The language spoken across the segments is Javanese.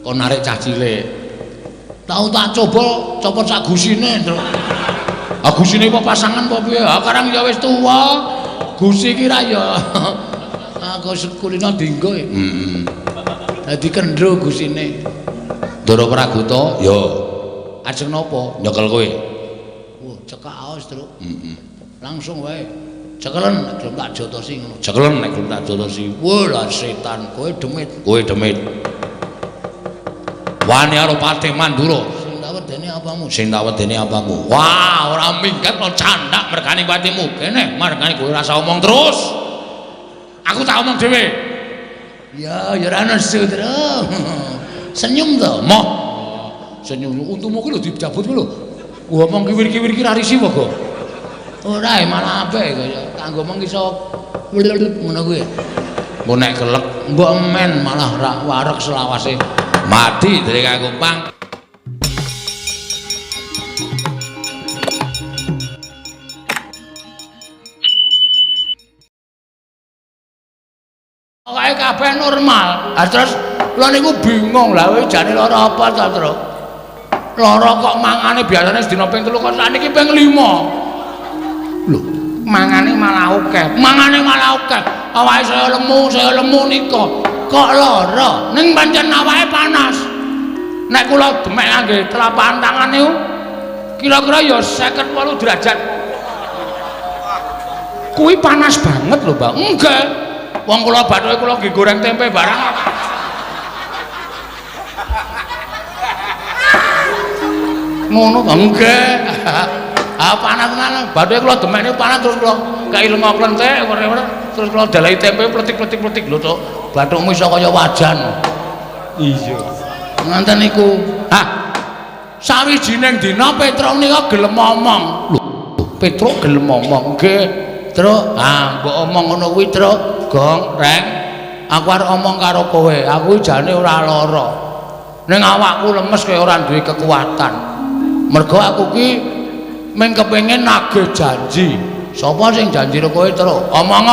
Kon narik cah cilik. Tau tak coba copot sak gusine, Truk. Ah gusine apa pasangan apa piye? Ah karang ya wis tuwa. Gusi ki ra ya. Aku sekulino dinggo. Heeh. Dadi kendro gusine. Ndara Praguta, ya. Ajeng napa? Nyekel kowe. Wah, cekak aos, Truk. Heeh. Langsung wae. Cekelen nek gelem tak jotosi ngono. Cekelen nek gelem tak jotosi. Wah, lah setan, kowe demit. Kowe demit. Wani karo Patih Mandura. Sing tak wedeni apamu? Sing tak wedeni apamu? Wah, ora minggat kok candak mergane patimu. Kene margane kowe ora usah omong terus. Aku tak omong dhewe. Ya, ya ora nesu, Truk. Senyum to? Moh. Senyum untumu ki lho dijabut ku lho. Ngomong kiwir-kiwir ki ra risi apa kok? Ora, malah apik kaya kanggo mong iso ngono kuwi. Engko nek kelek mbok men malah ra wareg selawase. Mati dari Kakumpang. Pokoke kabeh normal. Ah terus kula niku bingung lah kowe jane lara apa ta, Truk? Lara kok mangane biasane sedina ping 3 kok sakniki ping 5. Lho, mangane malah akeh. Mangane malah akeh. Awake saya lemu nika. Kok lara? Ning pancen awake panas. Nek kula demek ngangge telapak tangan niku kira-kira ya 58 derajat. Kuwi panas banget lho, Mbak. Enggak. Wong kula bathuke kula nggih goreng tempe barang. Ngono to? Nggih. Ah panas tenan. Bathuke kula demekne panas terus kula kei lenga klenthek terus kula dalahi tempe pletik-pletik-pletik lho, Cuk. Bathukmu iso kaya wajan. Iya. Ngoten niku. Hah. Sawijining dina Petruk nika gelem omong. Lho, Petruk gelem omong. Nggih, Truk. Ah, mbok omong ngono kuwi, Truk. Gong, Reng. Aku arep omong karo kowe. Aku jane ora lara. Ning awakku lemes kaya ora duwe kekuatan. Mergo aku ki mung kepengin nagih janji. Sapa sing janji karo kowe, Truk? Omong.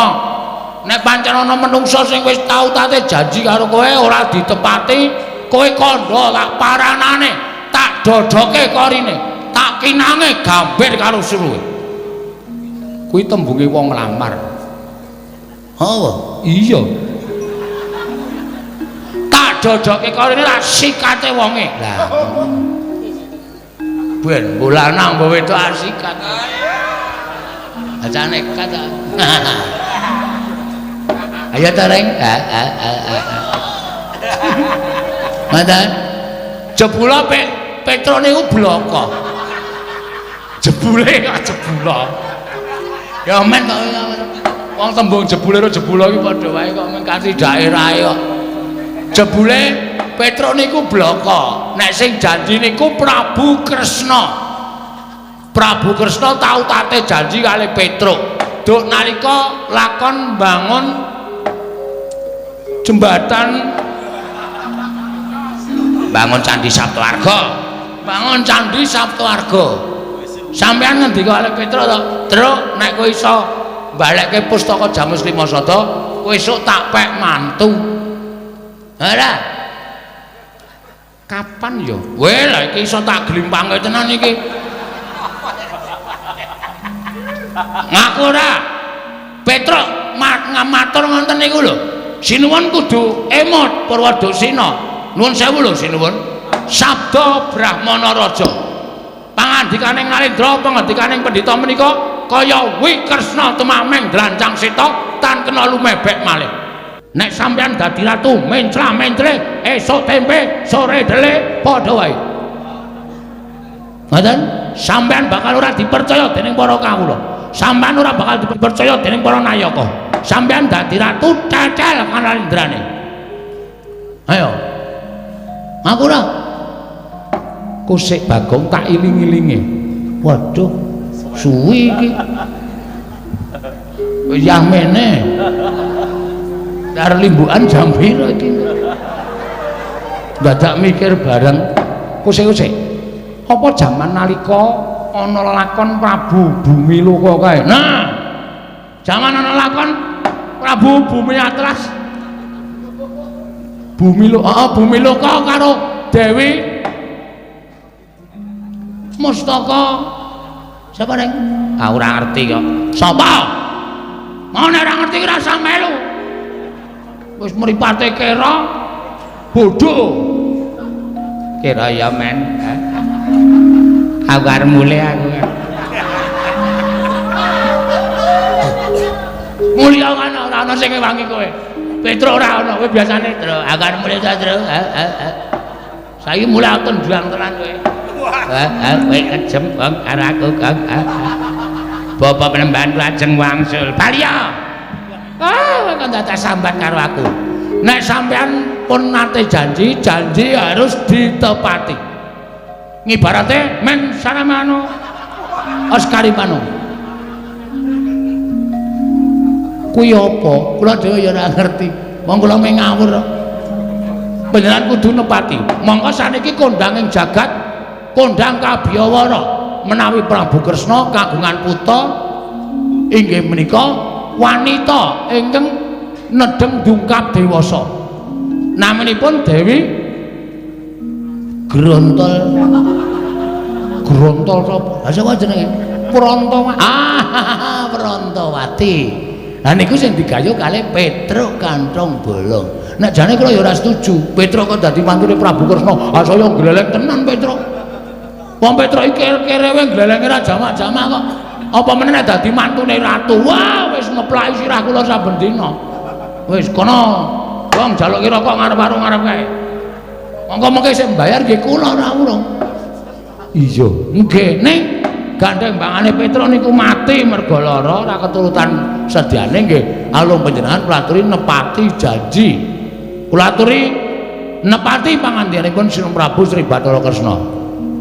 Nek pancen ana menungsa sing wis tau tate janji karo kowe ora ditepati, kowe kandha tak paranane, tak dodoke korine, tak kinange gambir karo suruhe. Kuwi tembunge wong nglamar. Oh, iya. Tak dodoke korine tak sikate wonge. Lah. Ben mbok lanang mbok wedok asikat. Aja nekat ta. Ayo ta, Reng. Mantan. Jebula Petruk niku bloko. Jebule kok jebula. Ya men kok wong tembung jebule karo jebula iki padha wae kok mung kanthi daerahe kok. Jebule Petruk niku bloko. Nek sing janji niku Prabu Kresna. Prabu Kresna tau tate janji kali Petruk. Duk nalika lakon bangun jembatan, bangun Candi Saptawarga. Bangun Candi Saptawarga. Sampeyan ngendika kali Petruk to, "Truk, nek kowe iso balekke pustaka Jamus Lima Sada, kowe esuk tak pek mantu." Ora. Kapan ya? Weh, lah iki iso tak glimpange tenan iki. Ngaku ora? Petruk matur ngoten niku lho. Sinuwun kudu emot Purwadusina. Nuwun sewu lho sinuwun. Sabda Brahmana Raja. Pangandikaning Narendra, pangandikaning pendhita menika kaya Wikresna tumameng drancang seta tan kena lumebek malih. Nek sampeyan dadi ratu mencla-mencle esuk tempe sore dele padha wae. Ngoten? Sampeyan bakal ora dipercaya dening para kawula. Sampeyan ora bakal dipercaya dening para nayaka. Sampeyan dadi ratu cecel kanalendrane. Ayo. Aku ora. Kusik Bagong tak iling-ilinge. Waduh, suwi iki. Wis mene. Arep limbukan jam piro iki? Dadak mikir bareng kusik-kusik. Apa jaman nalika ana lakon Prabu Bumi Loka kae? Nah, jaman ana lakon Prabu Bumi Atlas. Bumi Loka, heeh, Bumi Loka karo Dewi Mustaka. Sapa reng? Ah ora ngerti kok. Sapa? Mau nek ora ngerti ora usah melu. Wis mripate kera bodho. Kira ya men. Aku arep mulih aku. Mulya kan ora ana sing ngewangi kowe. Petro ora ana, kowe biasane, Tru. Aku arep mulih ta, Tru. Saiki mulih aku tendang tenan kowe. Kowe kejem wong karo aku, Kang. Bapak penemban lajeng wangsul. Baliya. Ah, kok dadak sambat karo aku. Nek sampean pun nate janji, janji harus ditepati. Ngibarate men saramano Oscarimano. Kuwi apa? Kula dhewe ya ora ngerti. Wong kula mung ngawur. Panjenengan kudu nepati. Mongko saniki kondang ing jagat, kondang kabiyawara menawi Prabu Kresna kagungan putra inggih menika wanita ingkang nedheng dungkap dewasa. Naminipun Dewi Grontol. Grontol sapa? Lah sapa jenenge? Prantawati. Ah, Prantawati. Lah niku sing digayuh kalih Petruk Kanthong Bolong. Nek jane kula ya ora setuju. Petruk kok dadi mantune Prabu Kresna. Ah saya gleleng tenan Petruk. Wong Petruk iki kerewe glelenge ra jamak-jamak kok. Apa meneh nek dadi mantune ratu? Wah, wis ngeplaki sirah kula saben dina. Wis kono. Wong njaluki rokok ngarep warung ngarep kae. Monggo mengke sing mbayar nggih kula ora urung. Iya, nggih ning gandeng bangane Petruk niku mati mergo lara ora keturutan sediane nggih. Alung panjenengan kula aturi nepati janji. Kula aturi nepati pangandikanipun Sri Prabu Sri Bathara Kresna.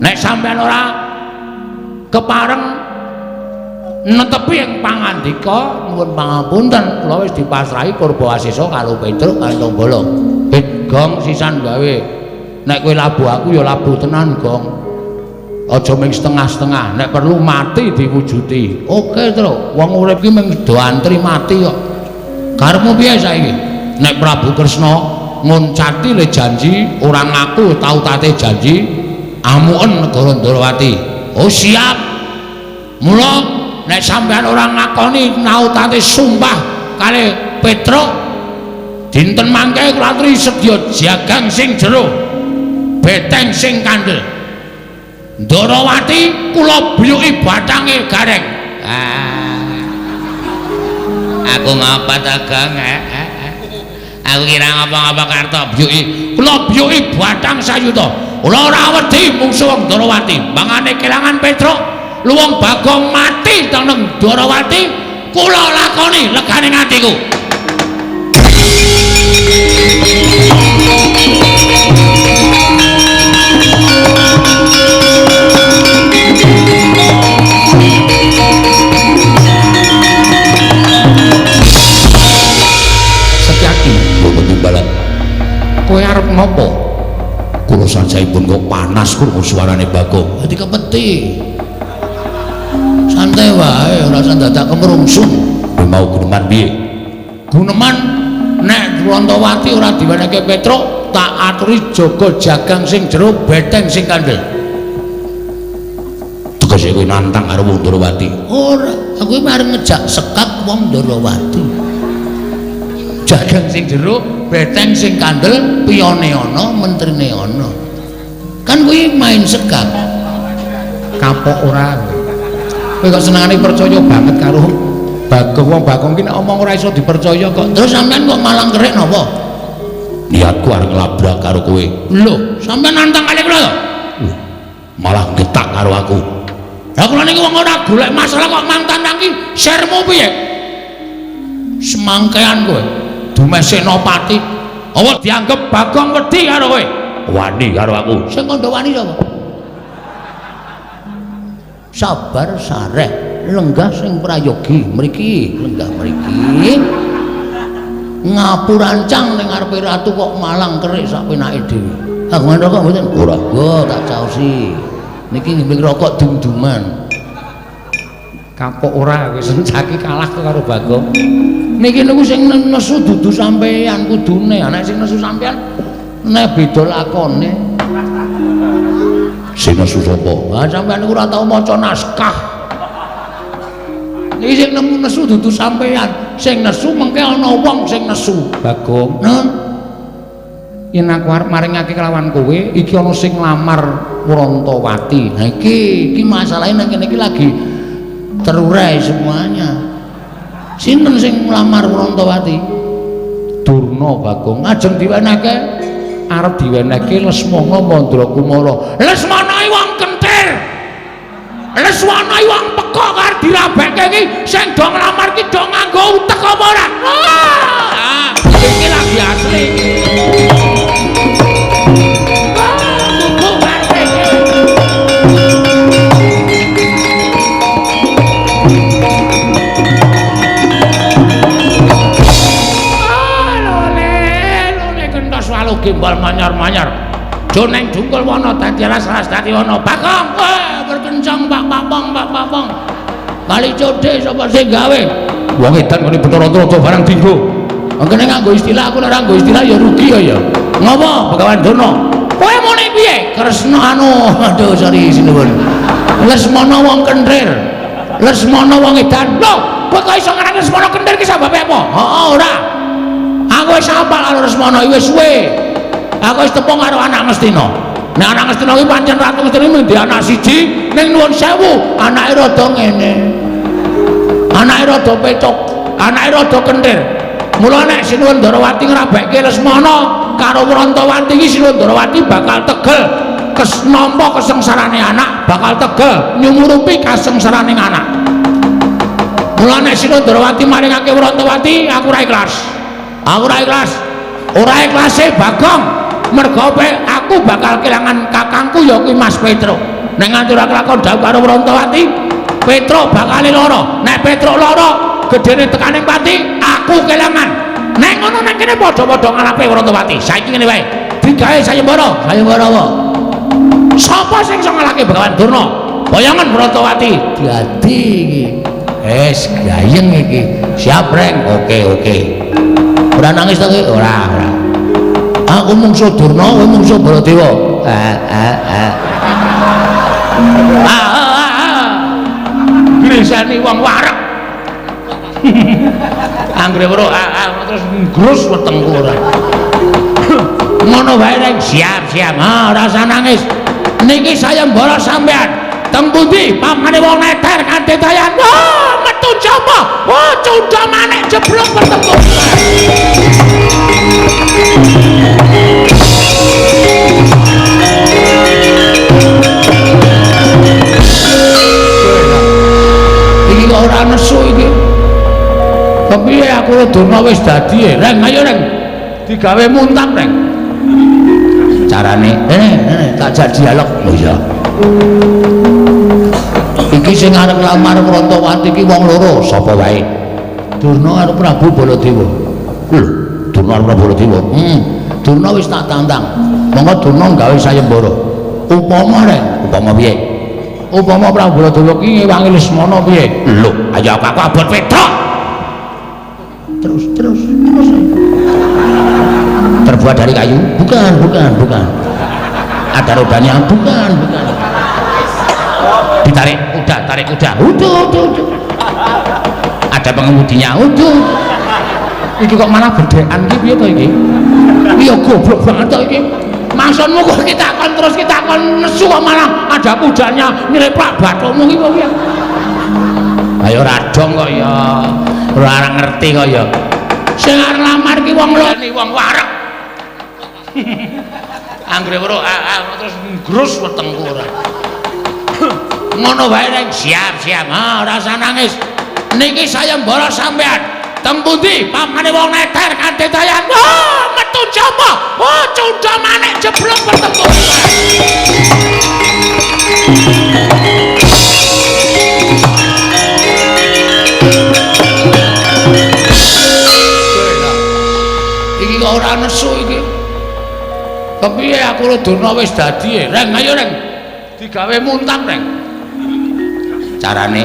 Nek sampeyan ora kepareng netepi ing pangandika nuwun pangapunten kula wis dipasrahi purba asesa karo Petruk Kanthong Bolong. Gong sisan gawe. Nek kowe labuh aku ya labuh tenan, Gong. Aja mung setengah-setengah, nek perlu mati diwujuti. Oke, Truk. Wong urip ki mung do antri mati kok. Karepmu piye saiki? Nek Prabu Kresna ngoncati le janji, ora ngaku tau tate janji, amuken negara Ndrawati. Oh, siap. Mula nek sampean ora ngakoni nautate sumpah kalih Petruk, dinten mangke kula aturi sedya jagang sing jero, beteng sing kandel. Ndrawati kula biyuki bathange gareng. Ah. Aku ngapa ta, Gong? Aku kira ngapa-ngapa karto biyuki. Kula biyuki bathang sayuta. Kula ora wedi mungsuh wong Ndrawati. Mangane kelangan Petruk, luwung Bagong mati teng Ndrawati, kula lakoni legane atiku. Setyaki mboten timbalan. Kowe arep ngopo? Kula sajaipun kok panas krungu suarane Bagong. Dadi kepeti. Santai wae, ora usah dadak kemrungsung. Kowe mau guneman piye? Guneman nek Prantawati ora diwenehke Petruk, tak aturi jaga jagang sing jero, beteng sing kandel. Tegese kowe nantang karo wong Ndrawati. Ora, aku iki arep ngejak sekak wong Ndrawati. Jagang sing jero, beteng sing kandel, piyone ana, mentrine ana. Kan kuwi main sekak. Kapok ora. Kowe kok senengane percaya banget karo Bagong. Wong Bagong ki nek omong ora iso dipercaya kok. Terus sampean kok malang kerik napa? Niatku arep nglabrak karo kowe. Lho, sampean nantang kali kula to? Malah getak karo aku. Lah kula niki wong ora golek masalah kok mantantang ki sermu piye? Semangkean kowe. Dumeh Senopati. Apa dianggep Bagong wedi karo kowe? Wani karo aku. Sing kandha wani sapa? Sabar sareh, lenggah sing prayogi mriki, lenggah mriki. Ngapurancang ning ngarepe ratu kok malang kerik sak penake dhewe. Kagungan rokok mboten? Ora. Go tak caosi. Niki nggih rokok dum-duman. Kapok ora kowe sencaki kalah karo Bagong. Niki niku sing nesu dudu sampean kudune, nek sing nesu sampean Nek beda lakone. Sing nesu sapa? Ha sampean niku ora tau maca naskah. Iki sing nemu nesu dudu sampean, sing nesu mengke ana wong sing nesu. Bagong. Nun. Yen aku arep maringake kelawan kowe, iki ana sing nglamar Wrontowati. Nah iki, iki masalahe nang kene iki lagi terurai semuanya. Sinten sing nglamar Wrontowati? Durna Bagong. Ajeng diwenehke, arep diwenehke Lesmana Mandrakumara. Lesmana iki wong kentir. Lesmana iki wong pekok arep dirabekke iki sing do nglamar iki do nganggo utek apa ora? Ah, iki lagi asli iki. Gimbal manyar-manyar. Joneng jungkul wana dadi alas-alas dadi wana. Bagong, wah berkencang Pak Papong, Pak Papong. Kali codhe sapa sing gawe? Wong edan ngene Bathara Trada barang dinggo. Mengkene nganggo istilah aku ora nganggo istilah ya rugi ya ya. Ngopo Begawan Durna? Kowe muni piye? Kresna anu, aduh sorry sinuwun. Lesmana wong kenthir. Lesmana wong edan. Lho, kowe kok iso ngarani Lesmana kenthir ki sababe apa? Heeh, ora. Aku wis hafal karo Lesmana iki wis suwe. Aku wis tepung karo anak Ngastina. Nek anak Ngastina kuwi pancen Ratu Ngastina mung anak siji, ning nuwun sewu, anake rada ngene. Anake rada pecok, anake rada kenthir. Mula nek Sinuwun Ndarawati ngrabekke Lesmana karo Wrontowati iki Sinuwun Ndarawati bakal tegel nampa kesengsarane anak, bakal tegel nyumurupi kasengsarane anak. Mula nek Sinuwun Ndarawati maringake Wrontowati, aku ora ikhlas. Aku ora ikhlas. Ora ikhlase Bagong. Mergo aku bakal kelangan kakangku ya kuwi Mas Petruk. Nek nganti ora kelakon dhawuh karo Wrontowati, Petruk bakal lara. Nek Petruk lara, gedene tekaning pati, aku kelangan. Nek ngono nek kene padha-padha ngalape Wrontowati. Saiki ngene wae. Digawe sayembara. Sayembara apa? Sapa sing iso ngalahke Begawan Durna? Boyongan Wrontowati. Dadi iki. Wis gayeng iki. Siap, Reng. Oke, oke. Ora nangis to kowe? Ora, ora. Aku mungsuh Durna, kowe mungsuh Baladewa. Grisani wong wareg. Anggere weruh terus nggrus wetengku ora. Ngono wae Reng. Siap, siap. Ha, ora usah nangis. Niki sayembara sampean. Teng pundi pamane wong neter kanthi dayan. Wah, metu sapa? Wah, cundha manik jeblok bertemu. Iki kok ora nesu iki. Kepiye aku Durna wis dadi e? Reng, ayo Reng. Digawe muntap, Reng. Carane, tak jak dialog. Oh iya. Iki sing arep nglamar Wrontowati iki wong loro, sapa wae? Durna karo Prabu Baladewa. Lho, Durna karo Prabu Baladewa. Durna wis tak tantang. Monggo Durna gawe sayembara. Upama Reng, upama piye? Upama Prabu Baladewa ki ngewangi Lesmana piye? Lho, ayo aku abot Petruk. Terus, terus, terus. Terbuat dari kayu? Bukan, bukan, bukan. Ada rodanya? Bukan, bukan. Ditarik kuda, tarik kuda. Udah, udah, udah. Ada pengemudinya? Udah. Iki kok malah bedean iki piye to iki? Iya goblok banget to iki. Maksudmu kok kita kon terus kita kon nesu kok malah ada kudanya nyeleplak bathukmu iki piye? Ayo radong kok ya. Ora ngerti kok ya. Sing arep nglamar ki wong loro, wong wareg. Anggere weruh terus nggrus wetengku ora. Ngono wae Reng. Siap, siap. Ha, ora usah nangis. Niki sayembara sampean. Teng pundi pamane wong neter kanthi dayan. Wah, metu sapa? Wah, cundha manik jeblok bertemu. Iki kok ora nesu iki. Kepiye aku Durna wis dadi e? Reng, ayo Reng. Digawe muntap, Reng. Carane,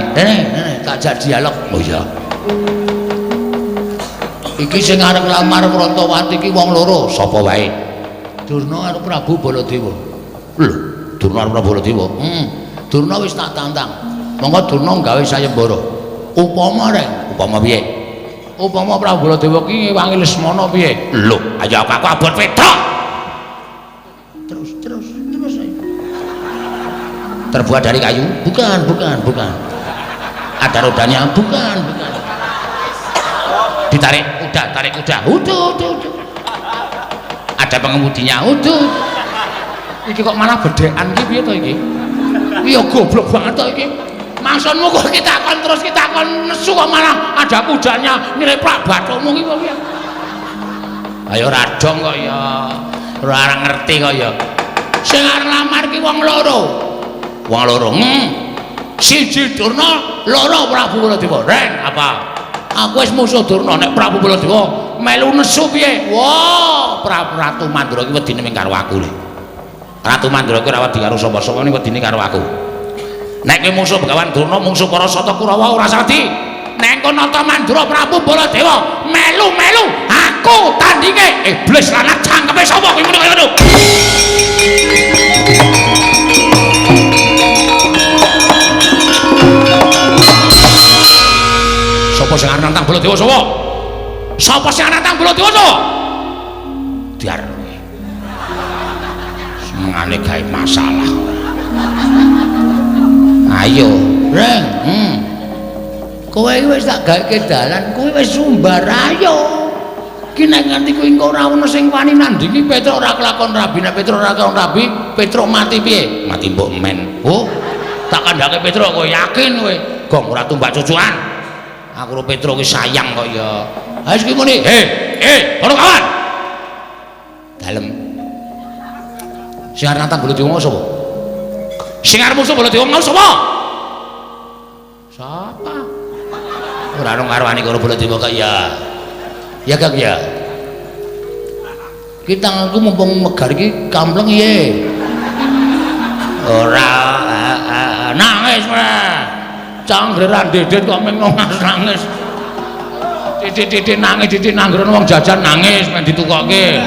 tak jak dialog. Oh iya. Iki sing arep nglamar Wrontowati iki wong loro, sapa wae? Durna karo Prabu Baladewa. Lho, Durna karo Prabu Baladewa. Durna wis tak tantang. Monggo Durna gawe sayembara. Upama reng, upama piye? Upama Prabu Baladewa ki ngewangi Lesmana piye? Lho, ayo aku abot Petruk. Terus terus terus ayo. Terbuat dari kayu? Bukan, bukan, bukan. Ada rodanya? Bukan, bukan. Ditarik kuda, tarik kuda. Udah, udah, udah. Ada pengemudinya? Udah. Iki kok malah bedekan iki piye to iki? Iya goblok banget to iki. Maksudmu kok kita kon terus kita kon nesu kok malah ada kudanya nyeleplak bathukmu iki kok piye? Ayo radong kok ya. Ora ngerti kok ya. Sing arep lamar ki wong loro. Wong loro. Siji Durna, loro Prabu Baladewa. Reng, apa? Aku wis musuh Durna, nek Prabu Baladewa melu nesu piye? Wah, Prabu Ratu Mandura ki wedine ming karo aku lho. Ratu Mandura ki ora wedi karo sapa-sapa, ning wedine karo aku. Nek kowe musuh Begawan Durna, mungsuh para Sata Kurawa ora wedi. Nek engko nata Mandura Prabu Baladewa melu-melu aku tandinge. Iblis lanang cangkeme sapa kuwi muni kaya ngono. Sapa sing arep nantang Baladewa sapa? Sapa sing arep nantang Baladewa sapa? Diar kowe. Senengane gawe masalah. Ayo, Reng. Kowe iki wis tak gawe dalan, kowe wis sumbar ayo. Ki nek nganti kuwi engko ora ono sing wani nandingi Petruk ora kelakon rabi, nek Petruk ora kelakon rabi, Petruk mati piye? Mati mbok men. Oh, tak kandhake Petruk kowe yakin kowe. Gong ora tumbak cucukan. Aku karo Petruk ki sayang kok ya. Ha wis ki muni, "He, kono kawan." Dalem. Sing arep nantang Baladewa sapa? Sing arep musuh Baladewa mau sapa? Sapa? Ora ono karuane karo Baladewa kok ya. Ya Kang ya. Ki tanganku mumpung megar iki kampleng piye? Ora nangis ora. Cangger ra dedet kok meng nangis. Titik-titik nangis, titik nanggrono wong jajan nangis men ditukokke.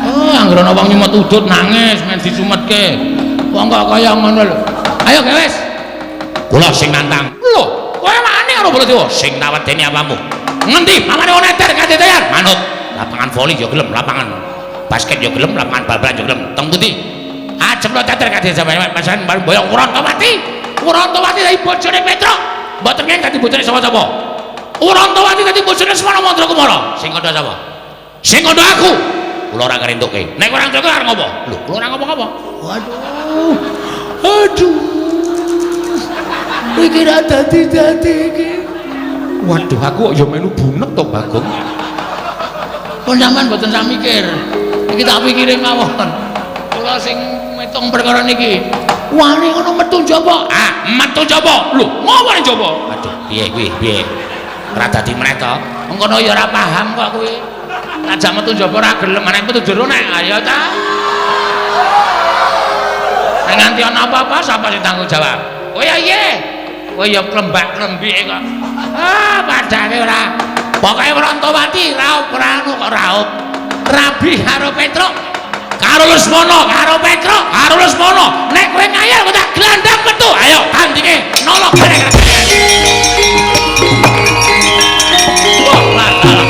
Oh, anggrono wong nyumet udut nangis men disumetke. Wong kok kaya ngono lho. Ayo gewes. Kula sing nantang. Lho, kowe wani karo Baladewa? Sing tak wedeni apamu? Ngendi? Pamane wong eter kadetean. Manut. Lapangan voli ya gelem, lapangan basket ya gelem, lapangan bal-balan ya gelem. Teng pundi? Ajeng lo teter kadetean masan boyong Wurontowati. Wurontowati dadi bojone Petruk. Mboten ngeng dadi bojone sapa-sapa. Wurontowati dadi bojone Semana Mandra Kumara. Sing kandha sapa? Sing kandha aku. Kula ora ngerentuke. Nek ora ngerentuke arep ngopo? Lho, kula ora ngopo-ngopo. Waduh. Aduh. Iki ra dadi-dadi iki. Waduh, aku kok ya melu bunek to, Bagong. Pun sampean mboten sak mikir. Iki tak pikire mawon. Kula sing ngitung perkara niki. Wani ngono metu njaba. Ah, metu njaba. Lho, ngopo njaba? Aduh, piye kuwi? Piye? Ora dadi meneh to. Engkono ya ora paham kok kuwi. Ajak metu njaba ora gelem, nek metu jero nek ayo ta. Nek nganti ana apa-apa sapa sing tanggung jawab? Kowe ya iye. Kowe ya klembak-klembike kok. Ah, padane ora. Pokoke Wurontowati raup ora anu kok raup. Rabi karo Petruk. Karo Lesmana, karo Petruk, karo Lesmana. Nek kowe ngayal kowe tak glandang metu. Ayo tandinge nolok bareng. Wah, masalah.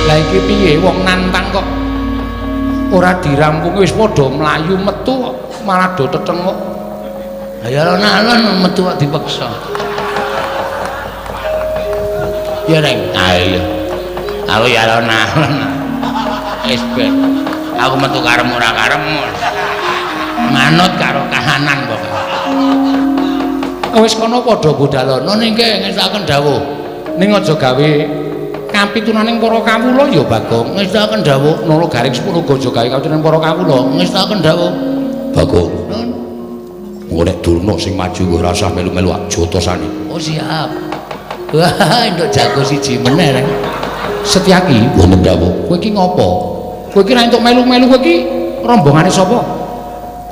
Lah iki piye wong nantang kok ora dirampungi wis padha mlayu metu kok malah do tetenguk. Lah ya alon-alon metu kok dipeksa. Ya Reng, ayo. Aku ya alon-alon. Wis ben. Aku metu karem ora karem. Manut karo kahanan pokoke. Wis kono padha budalono ning ngestokaken dawuh. Ning aja gawe kapitunaning para kawula ya Bagong. Ngestokaken dawuh nala garing 10 aja gawe kapitunaning para kawula. Ngestokaken dawuh Bagong. Engko nek Durna sing maju kowe ora usah melu-melu jotosane. Oh siap. Wah, entuk jago siji meneh Reng. Setyaki wonten dawuh. Kowe iki ngopo? Kowe iki ra entuk melu-melu, kowe iki rombongane sapa?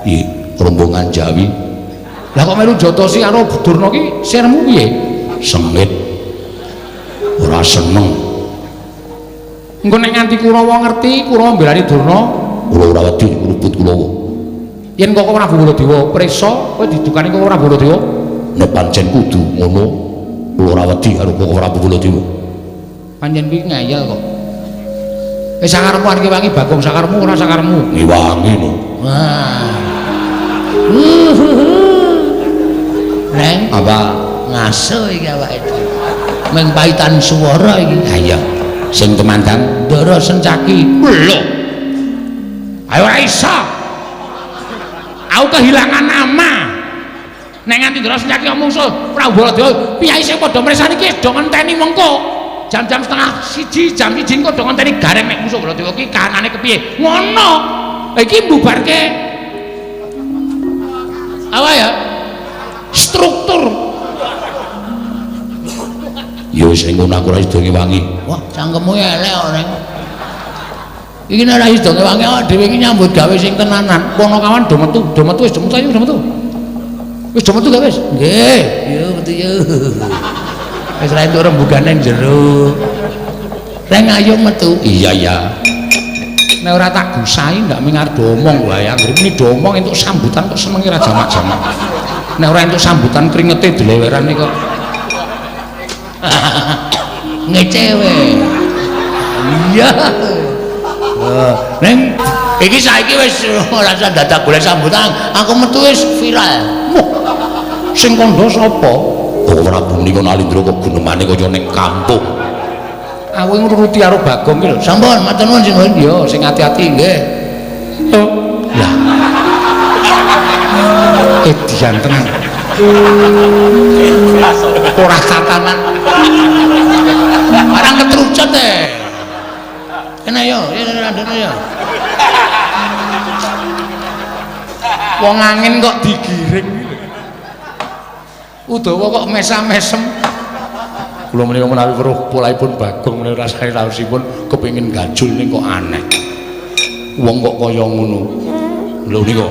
Iya, rombongan Jawi. Lah kok melu jotosi karo Durna ki sirmu piye? Sengit. Ora seneng. Engko nek nganti Kurawa ngerti, Kurawa mbelani Durna, kula ora wedi ngrubut Kurawa. Yen kok Prabu Baladewa prisa, kowe didukani kok Prabu Baladewa? Nek pancen kudu ngono, kula ora wedi karo kok Prabu Baladewa. Pancen kuwi ngeyel kok. Wis sakarepmu arep ngewangi Bagong, sakarepmu ora sakarepmu? Ngewangi no. Wah. Reng, Apa? Ngaso iki awake dhewe. Meng pahitan swara iki. Ha iya. Sing tumandang Ndara Sencaki. Lho. Ayo ora iso. Aku kehilangan nama. Nek nganti Ndara Sencaki mungsuh Prabu Baladewa, piyai sing padha mresani iki do ngenteni mengko. Jam-jam 12:30, jam 1 engko do ngenteni gareng nek musuh Baladewa ki kahanane kepiye. Ngono. Iki mbubarke apa ya? Struktur. Ya wis ning ngono aku ora sida ngewangi. Wah, cangkemmu elek kok, Reng. Iki nek ora sida ngewangi awake dhewe iki nyambut gawe sing tenanan. Ponokawan do metu, do metu wis do metu ayo do metu. Wis do metu gak wis? Nggih, yo metu yo. Wis ra entuk rembugane jero. Reng ayo metu. Iya iya. Nek ora tak gusai ndak ming arep omong wae. Anggere muni do omong entuk sambutan kok senenge ra jamak-jamak. Nek ora entuk sambutan kringete dleweran kok. Ngecewe. Iya. Neng iki saiki wis ora usah dadak golek sambutan, aku metu wis viral. Wah, sing kandha sapa? Oh, Prabu menika Nalindra kok gunemane kaya ning kampung. Aku ngruruti karo Bagong ki lho. Sampun, matur nuwun sing nuwun. Yo, sing ati-ati nggih. Oh, lah. Edian tenan. Ora tatanan. Barang ketrucut e. Kena yo, ya yo. Wong angin kok digiring iki lho. Udawa kok mesam-mesem. Kula menika menawi weruh polahipun Bagong menika rasane raosipun kepengin gajul ning kok aneh. Wong kok kaya ngono. Lho nika.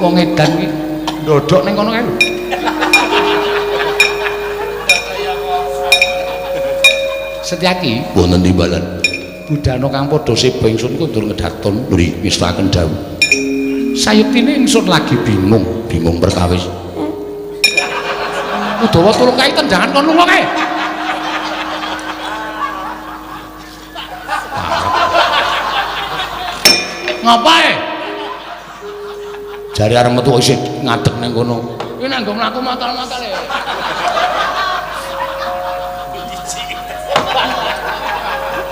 Wong edan iki ndodhok ning kono kae lho. Setyaki wonten timbalan. Budhana kang padha seba ingsun kundur ngedaton nggih ngestaken dawuh. Sayektine ingsun lagi bingung, bingung perkawis. Udawa tulung kae tendangan kon lunga kae. Ngapae? Jare arep metu isih ngadeg ning kono. Kuwi nek nggo mlaku matal-matal e.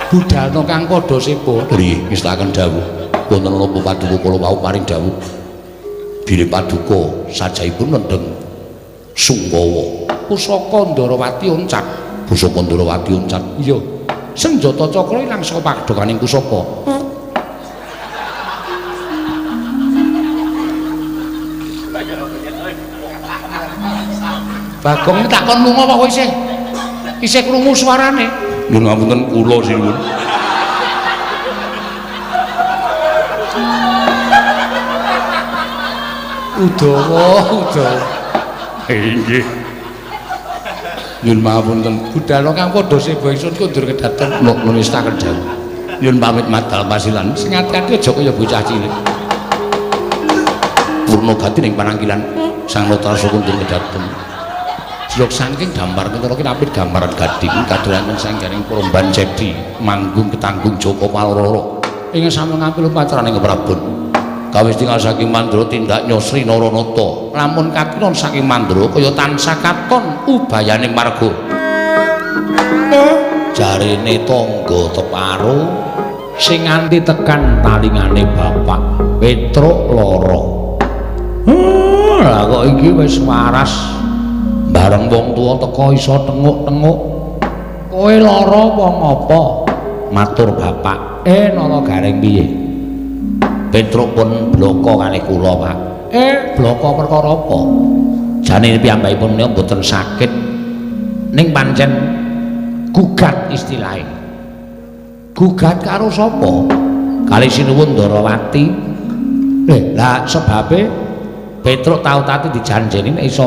Budhana kang padha seba nggih ngestaken dawuh. Wonten napa paduka kula wau paring dawuh. Bilih paduka sajahipun nendheng Sungkawa. Pusaka Ndarawati oncat. Pusaka Ndarawati oncat. Iya. Senjata cakra ilang saka padhokaning pusaka. Bagong tak kon lunga apa isih? Isih krungu suarane. Nyuwun ngapunten kula sinuwun. Udawa, udawa. Inggih. Nyuwun pangapunten. Budhana kang padha seba ingsun kundur kedaton nestaken dawuh. Nyuwun pamit madal pasilan. Sing ati-ati aja kaya bocah cilik. Purna gati ning panangkilan Sang Natarasa kundur kedaton. Jlok saking damar ketara kinapit gambaran gading kadolanken sangganing Promban Cedi manggung ketanggung Joko Paloro. Ing sami ngampil upacaraning Prabon. Kawis tinggal saking Mandra tindak Nyosri Naranata. Lamun kakiron saking Mandra kaya tansah katon ubayane marga. Jarene tangga teparo sing nganti tekan talingane bapak Petruk lara. Lah kok iki wis waras. Bareng wong tuwa teka iso tenguk-tenguk. Kowe lara apa ngapa? Matur bapak. Nala Gareng piye? Petruk pun bloko kalih kula, Pak. Bloko perkara apa? Jane piyambakipun menika mboten sakit. Ning pancen gugat istilahe. Gugat karo sapa? Kali Sinuwun Ndarawati. Lah sebabe Petruk tau tati dijanjeni nek iso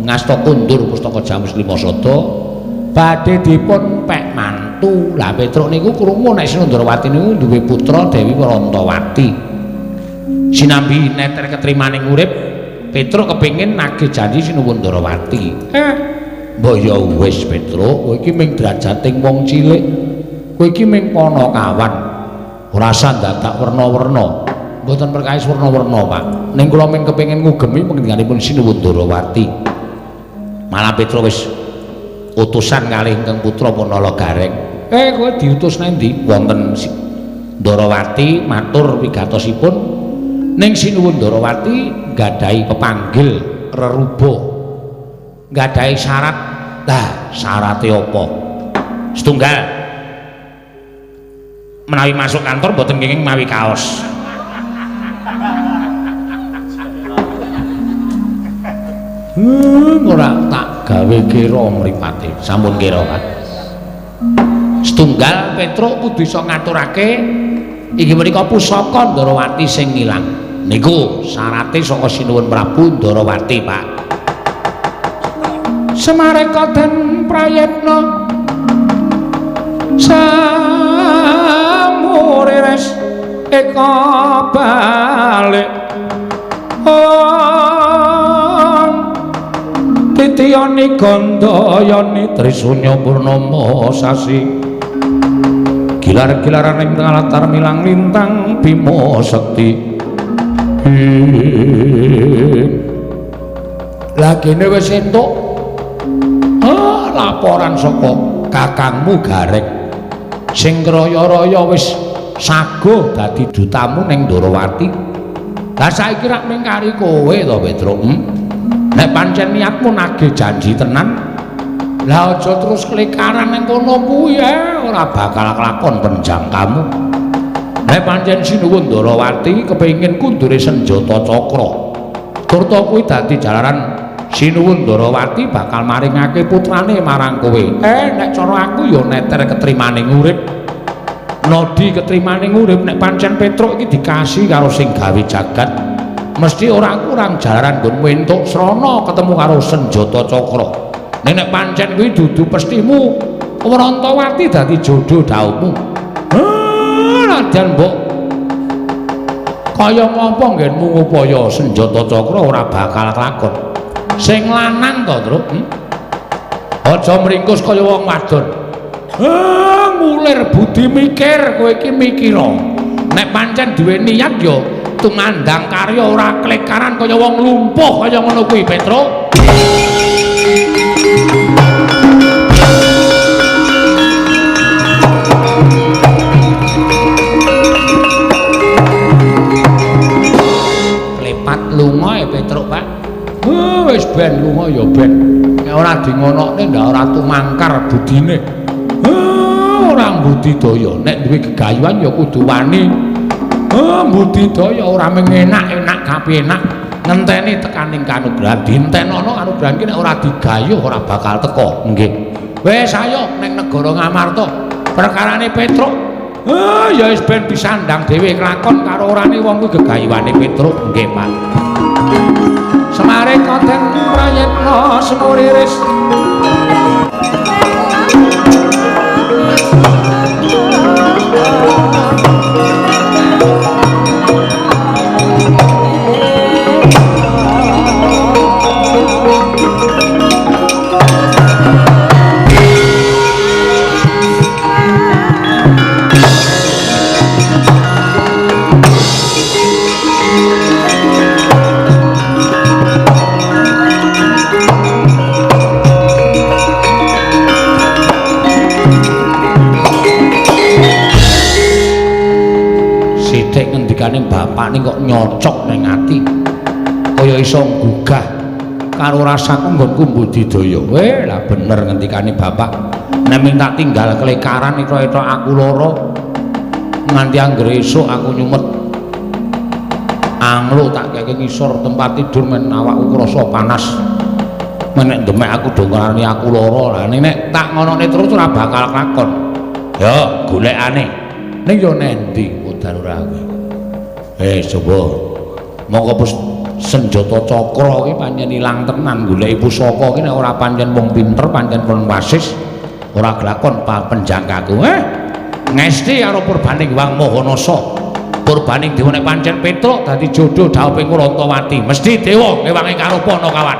ngasta kundur pustaka Jamus Lima Sada badhe dipun pek mantu. Lah Petruk niku krungu nek Sinuwun Ndarawati niku duwe putra Dewi Warantawati. Sinambi neter ketrimaning urip, Petruk kepengin nagih janji Sinuwun Ndarawati. Mbok ya wis Petruk, kowe iki ming drajating wong cilik. Kowe iki ming panakawan. Ora usah dadak werna-werna. Mboten perkawis werna-werna, Pak. Ning kula ming kepengin ngugemi pangendhikanipun Sinuwun Ndarawati. Malah Petruk wis utusan kalih ingkang putra Punala Gareng. Kowe diutus nang ndi? Wonten Ndarawati matur wigatosipun ning Sinuwun Ndarawati nggadahi pepanggil reruba. Nggadahi syarat. Lah, syarate apa? Setunggal. Menawi masuk kantor mboten kenging mawi kaos. Ora tak gawe kira mripate. Sampun kira, Pak. Setunggal Petruk kudu iso ngaturake inggih menika pusaka Ndarawati sing ilang. Niku syarate saka Sinuwun Prabu Ndarawati, Pak. Semareka den prayitna samurires eka balik om titiyani gandayani trisunya purnama sasi gilar-gilaran ing latar milang lintang bima sekti. Lah kene wis entuk laporan saka kakangmu Gareng sing raya-raya wis saguh dadi dutamu ning Ndarawati. Lah saiki rak mung kari kowe to Petruk. Nek pancen niatmu nagih janji tenan, lah aja terus klekaran ning kono kuwi ora bakal kelakon penjangkamu. Nek pancen Sinuwun Ndarawati kepengin kundure senjata cakra, turta kuwi dadi jalaran Sinuwun Ndarawati bakal maringake putrane marang kowe. Nek cara aku ya neter ketrimaning urip. Nodi ketrimaning urip nek pancen Petruk iki dikasih karo sing gawe jagat, mesti ora kurang jalaran nggonmu entuk srana ketemu karo senjata cakra. Nek pancen kuwi dudu pestimu, Warantawati dadi jodho dhauhmu. Nadyan mbok kaya ngapa nggenmu ngupaya senjata cakra ora bakal kelakon. Sing lanang to, Truk. Aja mringkus kaya wong wadon. Ngulir budi mikir, kowe iki mikira. Nek pancen duwe niat ya tumandang karya ora klekaran kaya wong lumpuh kaya ngono kuwi, Petruk. Klepat lunga e Petruk, Pak. Wis ben lunga ya ben. Nek ora dingonokne ndak ora tumangkar budine. Ora budidaya. Nek duwe gegayuhan ya kudu wani. Budidaya ora mung enak-enak kapenak ngenteni tekaning kanugrahan. Dintenono kanugrahan ki nek ora digayuh ora bakal teka. Nggih. Wis ayo ning negara Ngamarta. Perkarane Petruk. Ya wis ben disandang dhewe kelakon karo orane wong kuwi gegayuhane Petruk. Nggih, Pak. Semareka den prayitna semuriris. Sithik ngendikane bapak ning kok nyocok ning ati kaya iso nggugah karo rasaku nggonku budidaya. Lah bener ngendikane bapak. Nek ming tak tinggal klekaran ethok-ethok aku lara nganti anggere esuk aku nyumet anglo tak keke ngisor tempat tidur men awakku krasa panas. Men nek demek aku do ngrani aku lara. Lah nek tak ngonone terus ora bakal kelakon. Ya golekane. Ning yo nendi Edan ora kowe. Coba. Mongko senjata cakra iki pancen ilang tenan goleki pusaka iki nek ora pancen wong pinter, pancen wong wasis ora glakon penjangkaku. Ngesti karo purbaning Hyang Mahanasa. Purbaning dewa nek pancen Petruk dadi jodoh dhawuhing Rantawati. Mesti dewa ngewangi karupa ana kawan.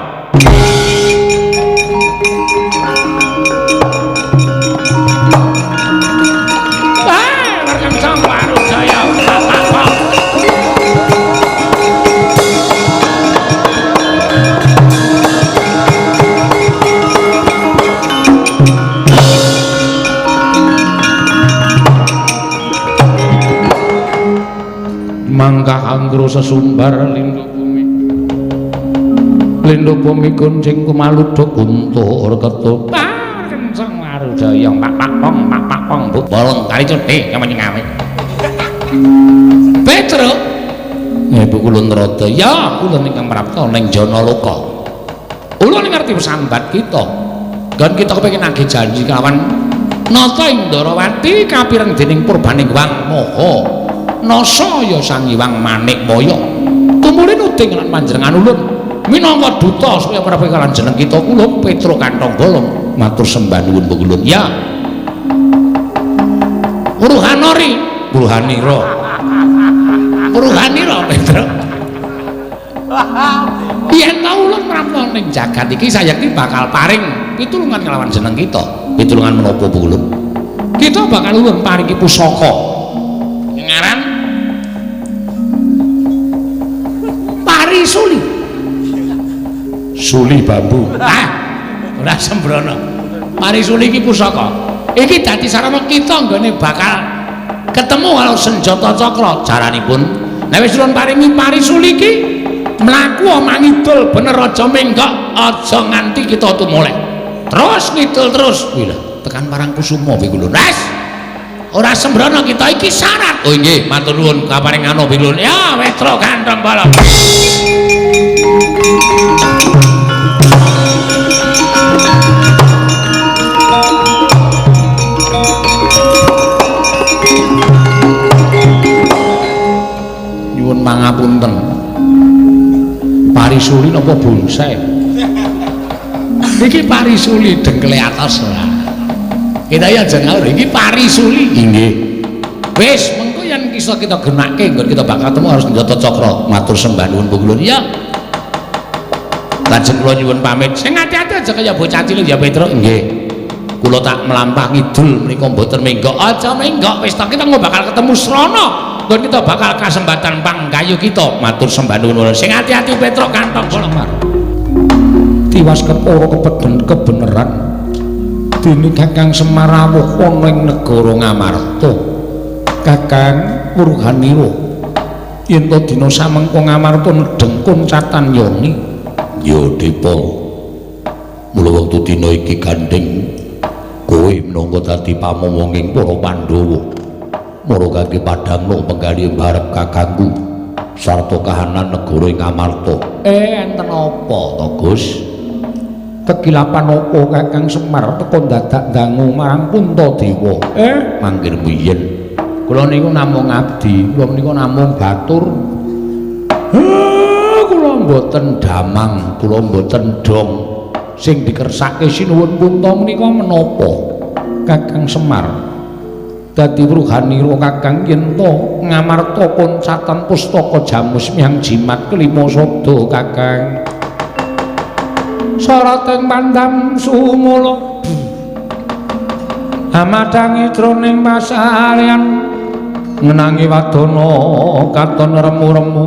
Mangkah anggro sesumbar lindhu bumi, lindhu bumi kuncing kumaluduk guntur ketup kenceng warujaya pak pak pong pak pak pong bu bolong kali cuti yang menyengawi Petruk ibu kulun rada ya ulun ingkang prapta ning Janaloka ulun ngerti sambat kita kan kita kepengin nagih janji kelawan Nata Indarawati kapireng dening purbaning Hyang Maha Nasa ya Sang Hyang Manikmaya tumuli nuding lan panjenengan ulun minangka duta supaya prabu lan jeneng kita kula Petruk Kantong Bolong matur sembah nuwun ulun ya Uruhanori Uruhanira Uruhanira Petruk yen ta ulun prapta ning jagat iki sayekti bakal paring pitulungan kelawan jeneng kita pitulungan menapa ulun kita bakal ulun paringi pusaka ngaran Parisuli suli bambu ora sembrono Parisuli iki pusaka iki dadi sarana kita nggone bakal ketemu karo senjata cakra jaranipun nek wis ulun paringi Parisuli iki mlaku mangidul bener aja menggok aja nganti kita tumoleh terus ngidul terus kuwi lho tekan Parangkusuma kuwi lho wis ora sembrono kita iki syarat. Oh nggih, matur nuwun kaparing ana bilun. Ya, Petruk Kantong Bolong. Nyuwun pangapunten. Parisuli napa bonsai? Iki parisuli dengkle atas ora. Kita ya aja ngawur iki parisuli. Nggih. Wis mengko yen iso kita genake nggon kita bakal ketemu harus senjata cakra. Matur sembah nuwun Ulun. Ya. Lajeng kula nyuwun pamit. Sing ati-ati aja kaya bocah cilik ya Petruk. Nggih. Kula tak mlampah ngidul menika mboten menggok. Aja menggok wis ta kita engko bakal ketemu srana. Nggon kita bakal kasembatan panggayu kita. Matur sembah nuwun. Sing ati-ati Petruk Kantong Bolong. Tiwas kepara kepeden kebeneran. Dene Kakang Semar rawuh ana ing negara Ngamarta. Kakang Purhanira yen to dina samengko Ngamarta nedheng koncatan yoni. Ya Depa. Mula wektu dina iki gandeng kowe minangka dadi pamomonging para Pandhawa. Mara kangge padangna penggalih mbarep kakangku sarta kahanan negara ing Ngamarta. Enten apa to, Gus? Kekilapan apa Kakang Semar teka dadak dangu marang Puntadewa? Manggir mbiyen. Kula niku namung abdi, kula niku namung batur. Kula mboten damang, kula mboten dong. Sing dikersake sinuwun Punta menika menapa? Kakang Semar. Dadi wruhanira Kakang yen to Ngamarta koncatan pustaka jamus miang jimat kelima sada Kakang. Sarating pandam sumula amadhangi jroning pasarean ngenangi wadana katon remu-remu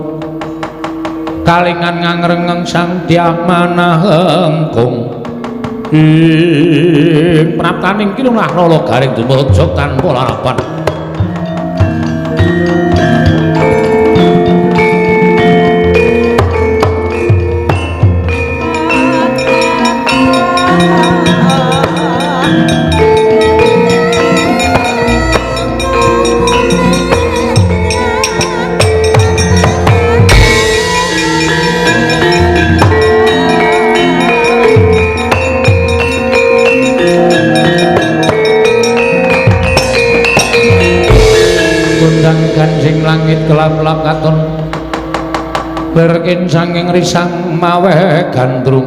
kalingan ngangrengeng sang Dyah Manahengkung ing praptaning kinunah rala garing dumraja tanpa larapan. Lerkin sanging risang maweh gandrung.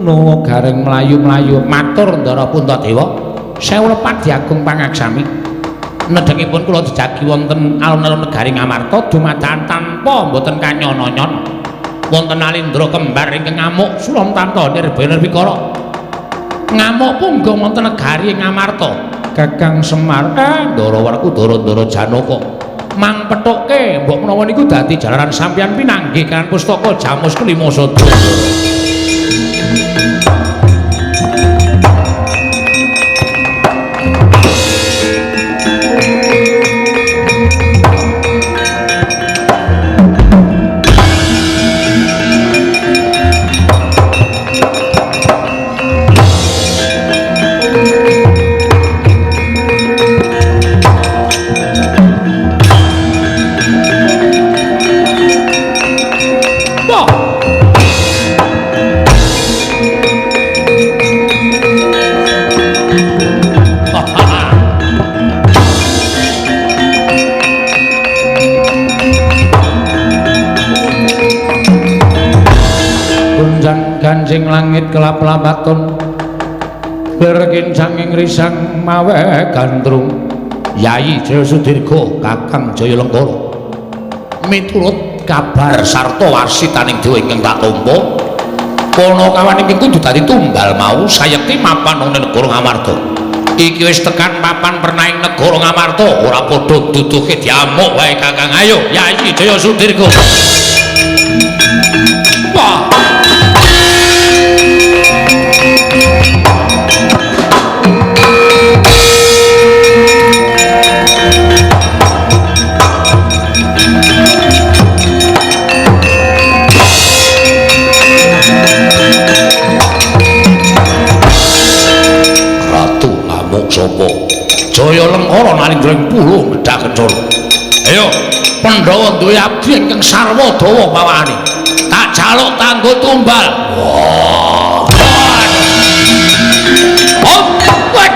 Nuwa gareng mlayu-mlayu matur Ndara Puntadewa. Sewu lepat diagung pangaksami. Nedhengipun kula jejagi wonten alun-alun negari Ngamarta dumadakan tanpa mboten kanyono-nyono. Wonten Alindra kembar ingkang ngamuk Sulamtanta nirbaya nirwikara. Ngamuk punggung wonten negari Ngamarta. Kakang Semar, Ndara Werkudara Ndara Janaka. Mang pethukke mbok menawa niku dadi jalaran sampeyan pinanggih kan pustaka Jamus Kelima Sada. Ganjing langit kelap-lapaton lerkin sanging risang maweh gandrung. Yayi Jaya Sudirga Kakang Jaya Lengkara miturut kabar sarta wasitaning dewa ingkang tak tampa Panakawan ingkang kudu dadi tumbal mau sayekti mapan wonten negara Ngamarta. Iki wis tekan papan pernaing negara Ngamarta ora padha duduhke diamuk wae Kakang. Ayo Yayi Jaya Sudirga. Wah. Ratu ngamuk sapa? Jaya Lengkara nalindra ing pulung gedhak kencana. Ayo, Pandhawa duwe abdi ingkang sarwa dawa pawakane. Tak jaluk tanggo tumbal. Wah. Oh, wek.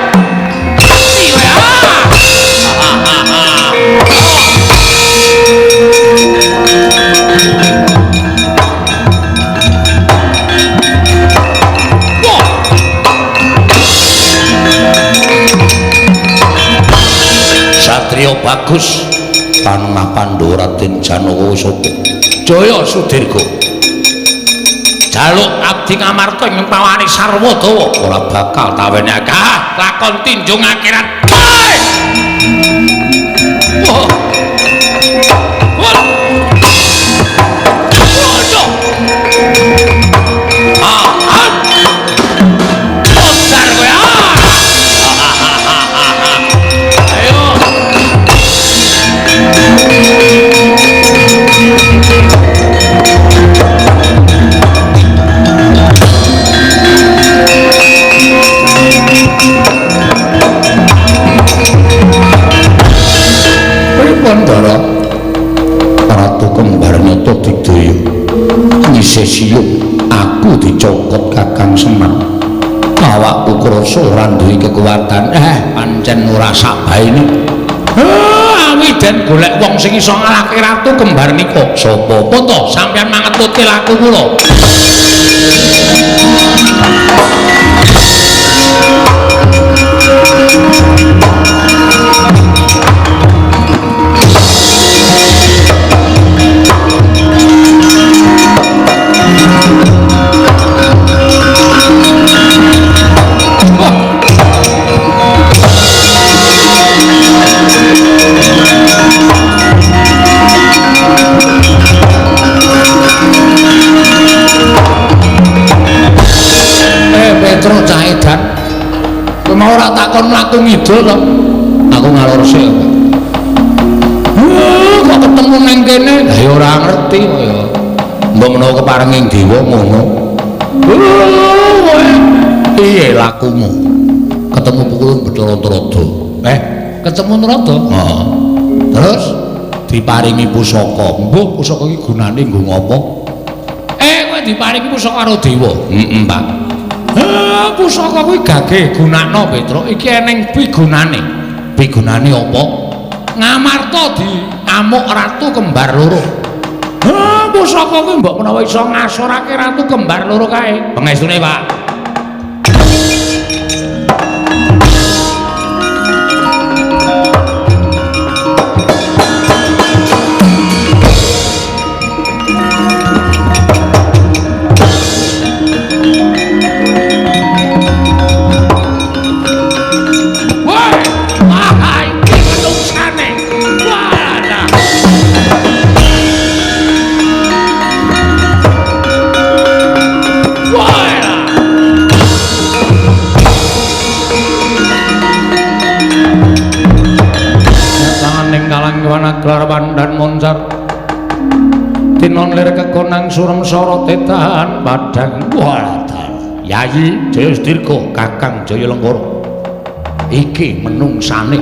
Satrio bagus panengah Pandhawa Raden Janaka sapa? Jaya Sudirga. Jaluk abdi Ngamarta ing pawakane sarwa dawa ora bakal tawenake. Ah, lakon tinjung akhirat. Oh. Wah. Waduh. Ah, ah. Besar kowe. Ah. Ayo. Pripun Ndara? Ratu kembar nyata digdaya. Ngisih siyup aku dicokot Kakang Semar. Awakku krasa ora duwe kekuatan. Pancen ora sakbaene. Awi den golek wong sing iso ngalahke Ratu Kembar nika. Sapa? Apa to sampeyan mangetutke laku kula? Petro cah edan. Kowe mau ora takon mlaku ngidul to? Aku ngalor sik. Kok ketemu nang kene? Lah ya ora ngerti kok ya. Mbok menawa keparenging dewa ngono. Piye lakumu? Ketemu pukulun Bathara Narada. Ketemu Narada? Heeh. Terus diparingi pusaka. Mbuh pusaka iki gunane nggo ngopo? Kowe diparingi pusaka karo dewa. Heeh, Pak. Pusaka kuwi gage gunakno Petro. Iki eneng pigunane. Pigunane apa? Ngamarta diamuk Ratu Kembar loro. Pusaka kuwi mbok menawa iso ngasorake ratu kembar loro kae. Pengestune, Pak. Gelar pandan moncar tinon lir kekonang surem sorote tahan padang. Walah, Yayi Jayasdirga Kakang Jaya Lengkara iki menungsane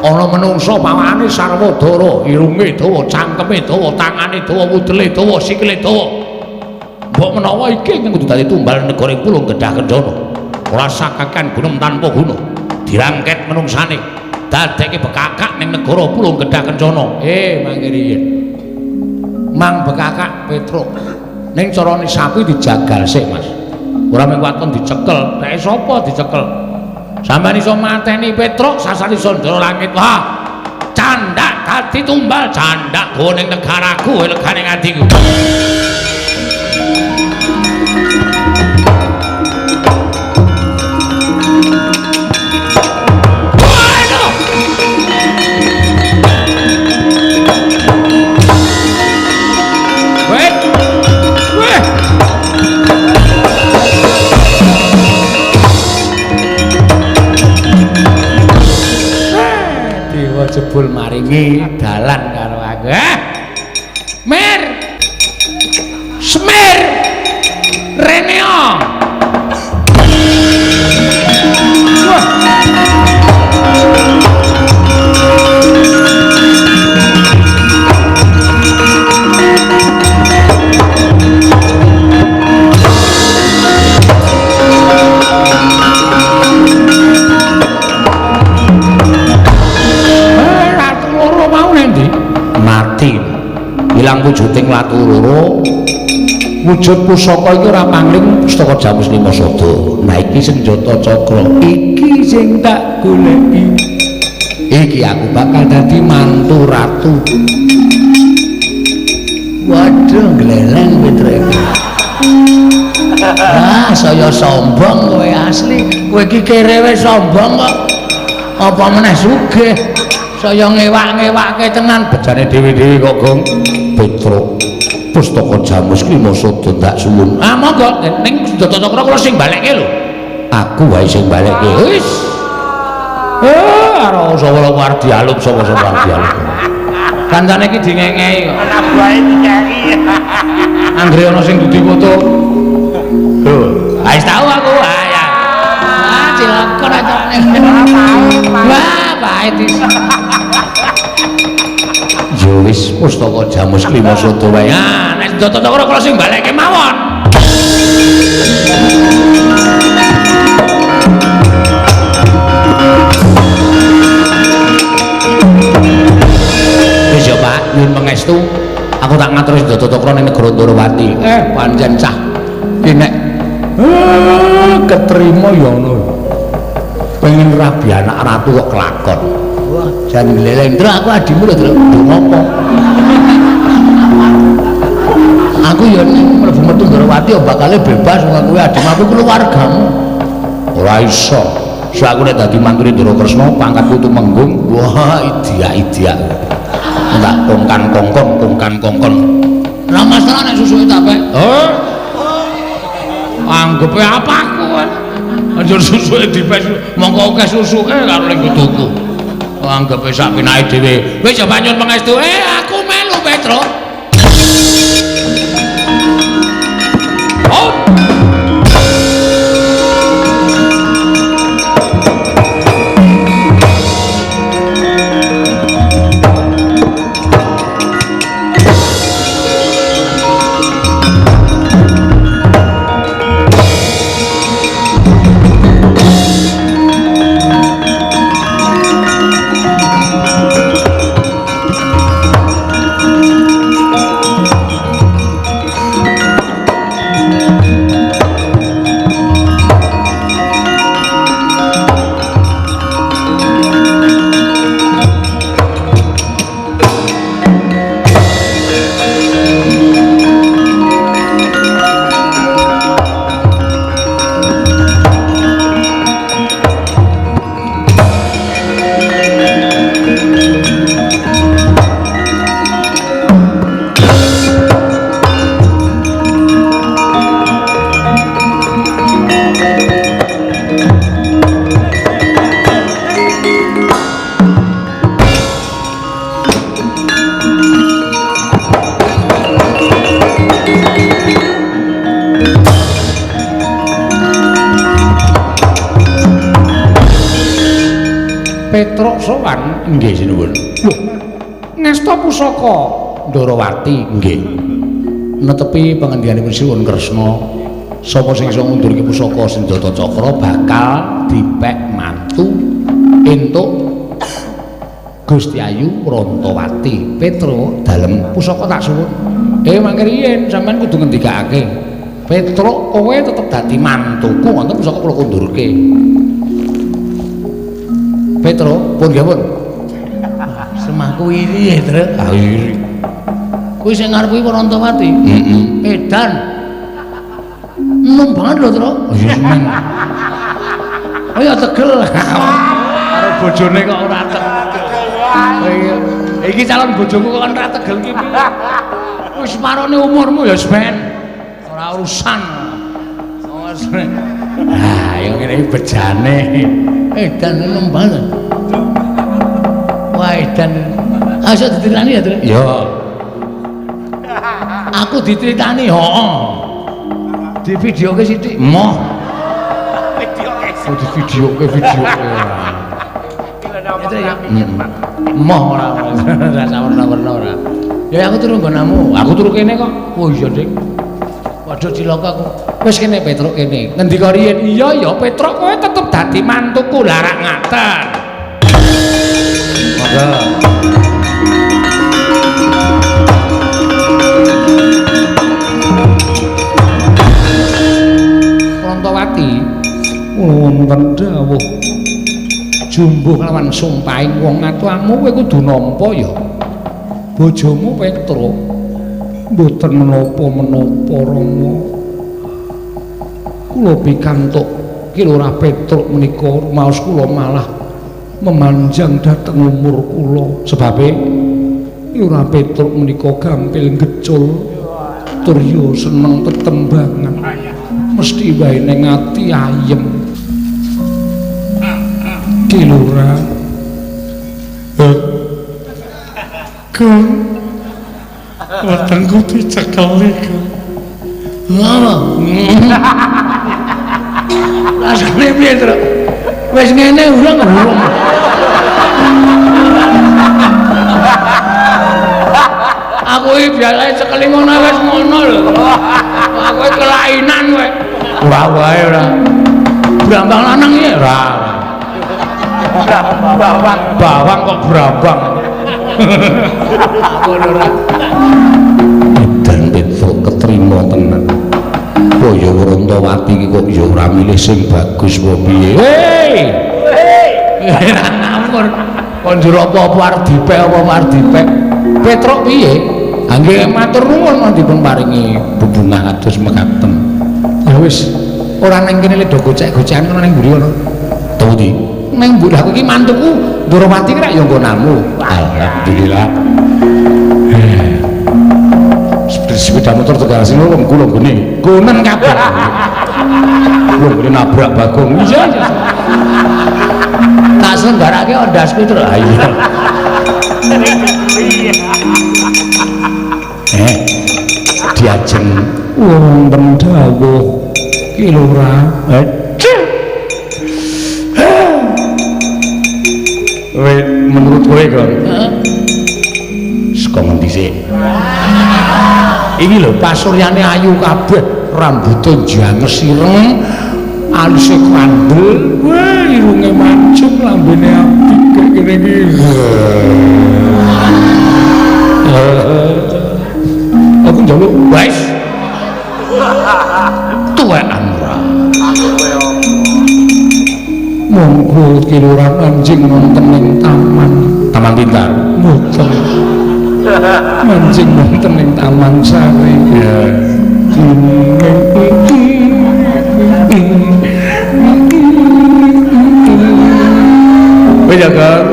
ana menungsa pawakane sarwa dara, irunge dawa, cangkeme dawa, tangane dawa, wudele dawa, sikile dawa. Mbok menawa iki kudu dadi tumbal negara Pulung Gedhah Kencana. Ora sakakan gunem tanpa guna. Dirangket menungsane dadekke bekakak ning negara Pulung Gedhah Kencana. Mangke riyin. Mang bekakak Petruk. Ning carane sapi dijagal sik, Mas. Ora mung waton dicekel, nek sapa dicekel? Sampeyan iso mateni Petruk sasar iso ndara langit. Wah, candak dadi tumbal, candak go ning negaraku, legane atiku. Jebul maringi dalan karo aku. Mir. Semir. Reneo. Wah. Mati ilang wujuding watu loro. Wujud pusaka iki ora pangling pustaka Jamus Lima Sada. Nah iki senjata cakra iki sing tak goleki. Iki aku bakal dadi mantu ratu. Waduh, gleleng Petruk. Ah, saya sombong kowe asli. Kowe iki kerewe sombong kok. Apa meneh sugih? Saya ngewak-ngewake tenan bejane dhewe-dhewe kok, Gong. Petruk, pustaka Jamus Lima Sada ndak suwun. Ah, monggo ning senjata cakra kula sing balekke lho. Aku wae sing balekke. Wis. Ora sapa arep dialup sapa-sapa arep dialup. Kancane iki dingengehi kok. Anak buahe dikeki. Anggere ana sing dudi foto. Lho, wis tau aku. Ah ya. Ah, cilaka acarane. Wah, pahit iki. Ya wis pustaka Jamus Lima Sada wae. Ah, nek senjata cakra kula sing balekke mawon. Wis ya Pak, nyuwun pangestu. Aku tak ngatur senjata cakra ning negara Ndorowati. Pancen cah. Ki nek ketrima ya ngono. Pengen rabi anak ratu kok kelakon. Wah, jan gleleng. Truk aku adimu lho, Truk. Lho ngopo? Aku ya ning mlebu metu Ndorowati ya bakale bebas wong kuwi adimu, aku keluargamu. Ora iso. So aku nek dadi mantune Ndara Kresna pangkatku tumenggung. Wah, idiak-idiak. Enggak kongkan-kongkon, kongkan-kongkon. Ora masalah nek susuke tak pek. Oh. Anggepe apa aku? Anjur susuke dipes, mongko akeh susuke karo ning tuku. Anggepe sak pinake dhewe. Wis ya nyuwun pangestu. Aku melu Petruk. Oh. Petruk sowan. Nggih sinuwun. Lho, ngasta pusaka Ndarawati. Nggih. Netepi pangendikaning Sinuwun Kresna, sapa sing iso ngundurke pusaka Senjata Cakra bakal dipek mantu entuk Gusti Ayu Rantawati. Petruk dalem pusaka tak suwun. Mangke riyen sampean kudu ngendikake. Petruk kowe tetep dadi mantuku wonten pusaka kula kundurke. Petruk pun nggih pun. Semahku iri ya, Truk. Ah iri. Kuwi sing ngarep kuwi Rantawati. Heeh. Edan. Enom banget lho, Truk. Iya seneng. Oh ya tegel. Karo bojone kok ora tegel. Iki calon bojoku kok ora tegel iki piye? Wis marane umurmu ya ben. Ora urusan. Ah, ya ngene iki bejane. Edan enom banget. Wah, edan. Ah, iso dicritani ya, Truk? Iya. Aku diceritani, heeh. Di videoke sithik. Moh. Videoke. Oh, di videoke videoke. Ya. Moh ora. Ora sawerna-werna ora. Ya aku turu nggonamu. Aku turu kene kok. Oh iya, Dik. Waduh cilaka aku. Wis kene Petruk kene. Ngendika riyen? Iya ya Petruk kowe tetep dadi mantuku. Lah rak ngaten. Monggo. Rantawati wonten dawuh jumbuh kelawan sumpahing wong atuamu kowe kudu nampa ya bojomu Petruk. Mboten menapa-menapa Rama, kula pikantuk Ki Lurah Petruk menika rumaos kula malah memanjang dhateng umur kula. Sebabe Lurah Petruk menika gampil ngecul tur yo seneng tetembangan, mesti wae ning ati ayem. Ki Lurah Kang, wetengku dicekeli, Kang. Ngono. Rasane piye, Truk? Wis ngene urung urung. Aku iki biasane cekeli ngono wis ngono lho. Aku iki kelainan kowe. Ora wae ora. Brambang lanang iki ora. Bawang. Bawang kok brambang. Aku ora. Edan Petruk ketrima tenan. Kok ya Rantawati iki kok ya ora milih sing bagus apa piye? Hei. Hei. Ngawur. Kon njur apa-apa arep dipek apa arep dipek. Petruk piye? Ha nggih matur nuwun dipun paringi bebungah kados mekaten. Ya wis, ora nang kene le do gocek-gocekan kono ning mburi kono. To ndi? Nang mburi aku iki mantuku Ndorowati ki rak ya nggonamu. Alhamdulillah. Sepeda motor tegal sini wong kula nggone. Gonen kabeh. Kula nggone nabrak Bagong. Iya iya. Tak selenggarake ondasku terus. Ha iya. Diajeng wonten dawuh Ki Lurah. Kowe menurut kowe, Gong? Heeh. Saka ngendi sik? Iki lho pasuryane ayu kabeh, rambute janges ireng, alise kandel, wah irunge mancung, lambene apik kaya ngene iki. Aku njaluk wis. Tuwekan ora. Monggo Ki Lurah manjing wonten ing taman. Taman Pintar. Mboten. Manjing wonten ing Taman Sari. Ya. Wis ya, Kang.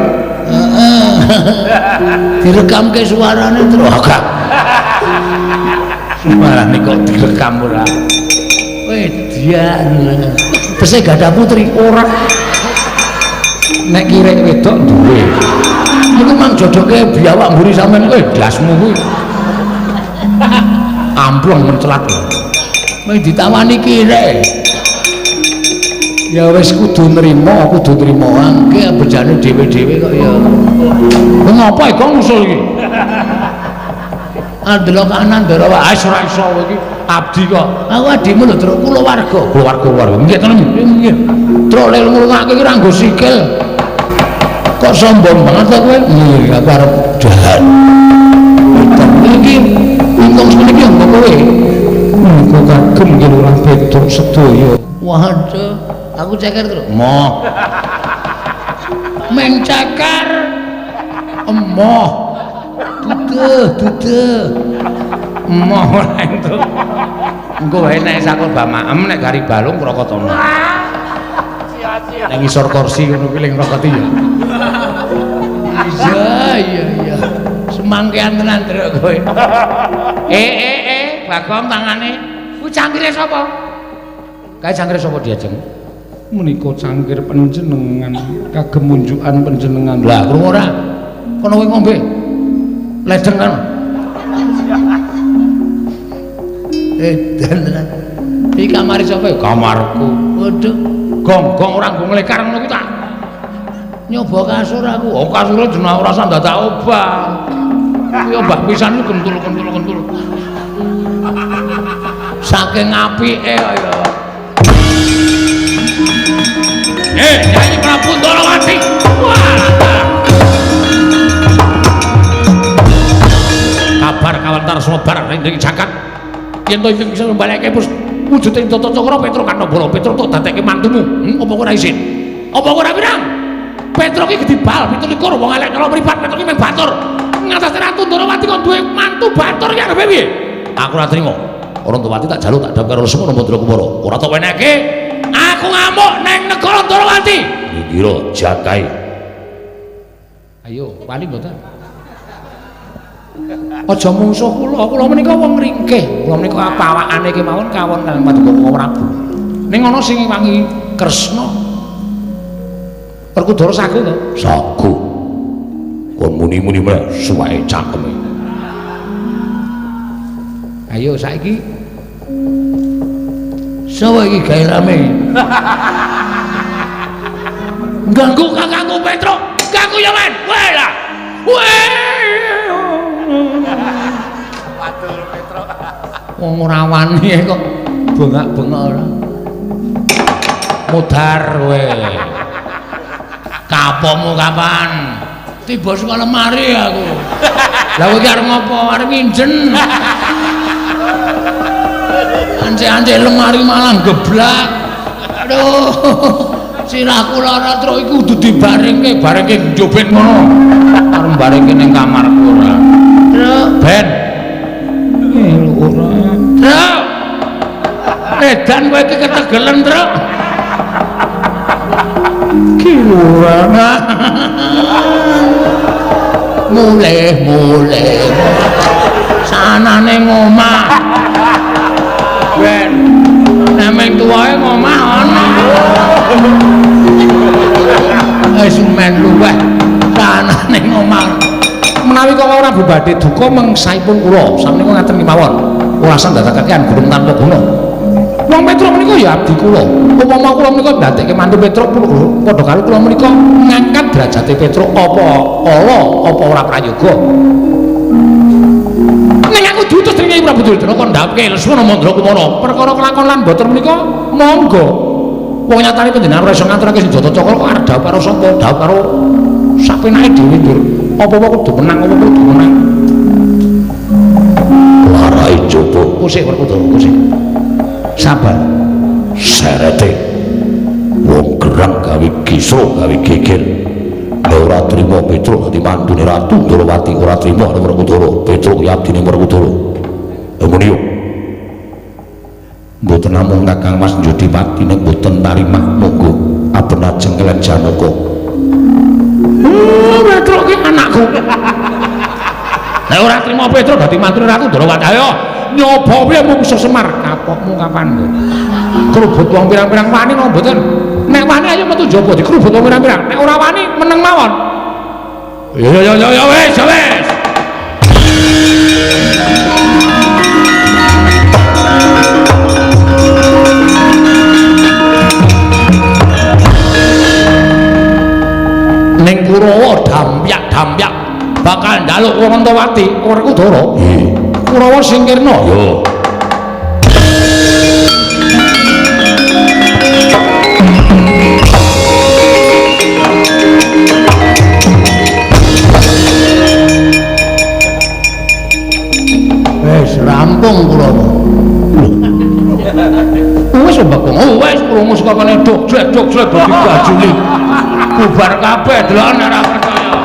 Direkamke suarane terus. Oh, Kang. Suarane kok direkam ora. Wedian. Tesih gadah putri ora. Nek kirek wedok duwe. Iku mang jodoke biawak mburi sampean kowe blasmu kuwi. Amplong mencelat lho. Mung ditawani kirek. Ya wis kudu nrimo, kudu nrimo. Angke bejane dhewe-dhewe kok ya. Ngopo iki ngusul iki? Andelok kanan ndara wae ora iso kowe iki abdi kok. Aku adimu lho, Truk, kulawarga. Kulawarga, kulawarga. Nggih to nggih. Truk lel ngrungake iki ora nggo sikil. Kok sombong banget to kowe? Nggih, aku arep dahar. Iki untung semene iki nggo kowe. Menika kagem nggih Lurah Petruk sedaya. Waduh, aku ceker, Truk. Moh. Meng ceker. Emoh. Duduh, duduh. Emoh ora entuk. Engko wae nek sakul bamaem nek gari balung krokotono. Nek ngisor kursi ngono kuwi ling rokoti ya. Iya, iya, iya. Semangkean tenan Truk kowe. Eh, Bagong tangane. Kuwi cangkire sapa? Kae cangkire sapa diajeng? Menika cangkir panjenengan kagem munjukan panjenengan. Lah, krungu ora? Kono kowe ngombe. Ledeng kan. Edan tenan. Iki kamare sapa? Kamarku. Waduh, gong-gong ora nggo nglekar ngono kuwi ta. Nyoba kasur aku. Oh, kasure jeneng ora usah dadak obah. Kuwi obah pisan ku kentul-kentul-kentul. Saking apike kaya. Nyai Prabu Ndorowati. Wah. Kabar kawentar sumebar ing jagat. Yen to iki bisa mbalekke wujuding Tata Cakra Petruk Kanabala. Petruk tok dadekke mantumu. Apa kowe ora isin? Apa kowe ora pirang? Petruk iki gedhi bal 27 wong elek nyolong mripat. Petruk iki mung batur. Ngatasi Ratu Ndorowati kok duwe mantu batur iki arepe piye? Aku ora trima. Ora Ndorowati tak jaluk tak dhap karo Lesmana Mandra Kumara. Ora tok wenehke. Aku ngamuk neng negara Ndorowati. Ngira jakae. Ayo, wani mboten? Aja mungsuh kula, kula menika wong ringkih. Kula menika pawakane kemawon kawon kaliyan Paduka Prabu. Ning ana sing ngewangi Kresna. Werkudara sagu to? Sagu. Kon muni-muni meneh suwake cangkeme. Ayo saiki sapa iki gawe rame? Ganggu kakangku Petruk, ganggu ya men. Weh lah. Weh. Waduh Petruk. Wong ora wani kok bengak-bengok ora. Mudhar kowe. Kapomu kapan? Tiba saka lemari aku. Lah kowe iki arep ngopo? Arep nginjen. Ancek-ancek lemari malah geblak. Aduh. Sirahku lara truk iku kudu dibaringke, baringke njobet ngono. Arep baringke ning kamarku ora. Truk, ben. Ora. Truk. Edan kowe iki ketegelen, Truk. Ki lurah. Mulih-mulih. Sanane ngomah. Ben. Nek meng tuwae ngomah ana. Wis men luweh sanane ngomah. Menawi kok ora badhe duka mengsaipun kula, samenika ngaten kemawon. Ora usah ndadekake gunung tanpa guna. Wong Petruk menika ya abdi kula. Upama kula menika ndadekke mantu Petruk padha karo kula menika ngangkat derajate Petruk apa ala apa ora prayoga. Ning aku diutus dening Prabu Duryudana kon ndhapke Lesmana Mandra Kumara. Perkara kelakon lan boten menika monggo. Wong nyatane panjenengan ora iso ngaturake senjata cakra kok arep dhawuh karo sapa? Dhawuh karo sapenake dhewe njur. Apa-apa kudu menang, apa kudu menang. Larai coba kusik Werkudara, kusik. Sabar. Serete. Wong gerang gawe kisruh, gawe geger. Nek ora trima Petruk dadi mantune Ratu Ndorowati, ora trima karo Werkudara. Petruk ya abdine Werkudara. Muni yo. Mboten namung Kakang Mas Njodipati nek mboten tarimah monggo aben ajeng kaliyan Janaka. Oh, Petruk ki anakku. Nek ora trima Petruk dadi mantune Ratu Ndorowati, ayo nyoba piye mungsuh Semar. Kapokmu kapan kowe? Krubut wong pirang-pirang wani napa mboten? Nek wani ayo metu njaba dikrubut wong pirang-pirang. Nek ora wani meneng mawon. Ya ya ya ya wis, ya wis. Rantawati, Werkudara. Nggih. Kurawa singkirna. Yo. Wis rampung kula. Wis Bagong. Oh, wis krungu saka kene dok jlek dok jlek dadi gajuli. Bubar kabeh delok ora percaya.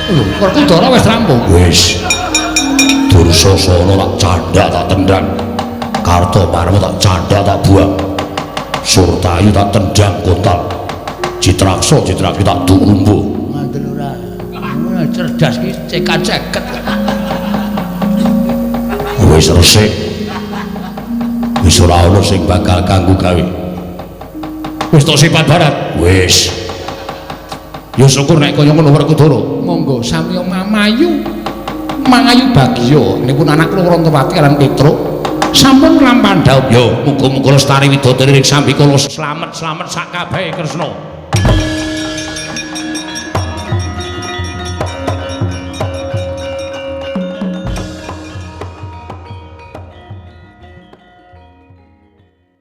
Lho, Werkudara wis rampung. Wis. Dursasana tak candhak tak tendang. Kartomarma tak candhak tak buang. Surtayu tak tendang kontal. Citraksa Citraki tak dukumbu. Ngandel ora. Cerdas ki cekan ceket. Wis resik. Wis ora ana sing bakal kanggo gawe. Wis tok sifat barat. Wis. Ya syukur nek kaya ngono Werkudara. Monggo samiya mamayu. Mangayu bagya nipun anak kula Rantawati lan Petruk sampun nglampahan dhaup. Yo muga-muga lestari widodari ring sambikala slamet-slamet sak kabehe Kresna.